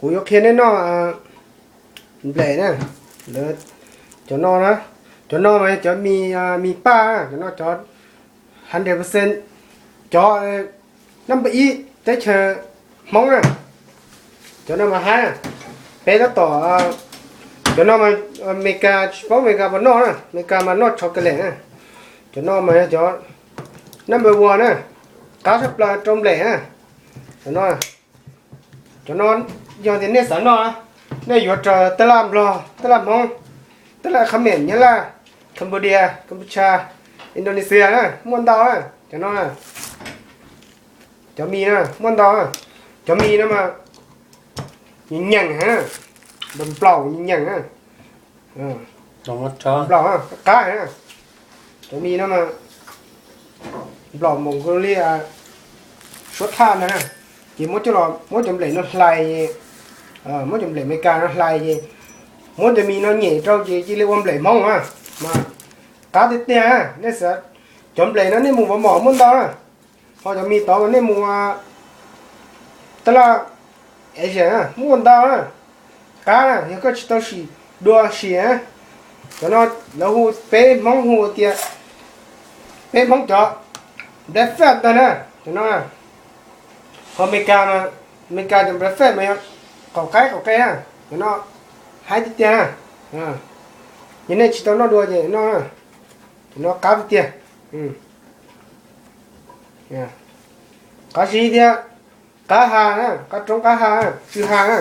Kuv yuav qhia nej noj nplej na. Cov no na, cov no mas cov mis, mis paj, cov no cov hundred percent, cov nab npa ib teb chaws Hmoob na. Cov no mas haib na. Peb tab tom, cov no mas Amelikas, tsis paub Amelikas puas noj na, Amelikas mas noj tshaj ka lem na. Cov no mas yog cov nab npa one na, qab tshaj plaws rau nplej na. Cov no, cov no yog tias nej xav noj, nej yuav raws taj laj Nplog, taj laj Hmoob, taj laj Khmer, Nyab Laj, Cambodia, Kampuchea, Indonesia na, muaj ntau na. Cov no, cov mis na muaj ntau na. Cov mis no mas nyeem nyeem, nplaum nyeem nyeem, nplaum qab. Cov mis no mas nplaum Mongolia, Suav Thaj ntag na. Ces muab coj los, muab cov nplej no hlais, muab cov nplej Amelikas no hlais ces muab cov mis no nyem rau ces cia li ua nplej Hmoob na, mas qab tiag tiag. Nej xav, cov nplej no nej mus ua mom muaj ntau na. Ho cov mis tod mas nej mus taj laj Asia na muaj ntau na. Qab na, yog koj tsis tau sim dua sim na. Cov no lawv hu, peb Hmoob hu tias, peb Hmoob cov breakfast ntag na. Cov no, ho Amelikas mas, Amelikas cov breakfast mas yog qaum qaib qaum qe na. Cov no haib tiag tiag na. Yog nej tsis tau noj dua ces noj na. Cov no qab tiag tiag. Qab zib thiab, qab ha na, qab roob qab ha, tsw ha na.